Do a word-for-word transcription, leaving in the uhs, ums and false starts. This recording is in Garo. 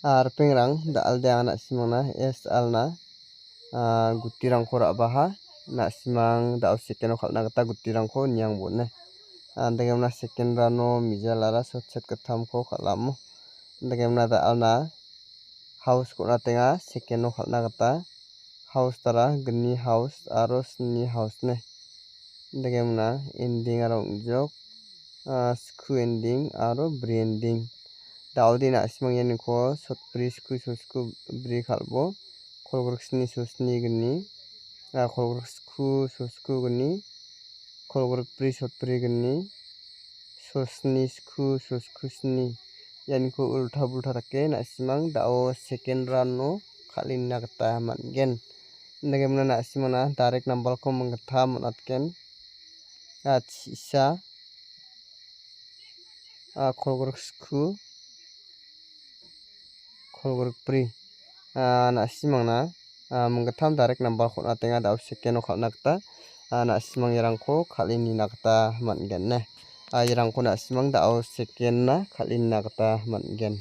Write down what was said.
Ah, ripengrang, da·alde anga na·simangna S alna, ah, gutirangko ra·baha, na·simang da·o second-o kal·na gita gutirangko niang bon·e. Ah, degimna second round-o mijalara sotset gittamko kal·amo. Degimna da·alna house-ko on·atenga second-o kal·na gita. House tara gni house aro sni house-ne. Degimna ending aro ong·jok, ah, sku ending aro bri ending. Da·ode na·simang ianiko sotbri sku sosku bri kal·bo. Kolgrik sni sosni gni, ah, kolgrik sku sosku gni, kolgrik bri sotbri gni, sosni sku sosku sni. Ianiko ulta bulta dake na·simang da·o second round-o kal·enna gita man·gen. Indake mona na·simangna direct number-ko minggittam on·atgen. Ah, chi·sa, ah, kolgrik sku, kolgrik bri. Ah, na·simangna, ah, minggittam direct number-ko on·atenga, da·o second-o kal·na gita, ah, na·simang iarangko kal·e nina gita man·gen ne. Ah, iarangko na·simang da·o second-na kal·e nina gita man·gen.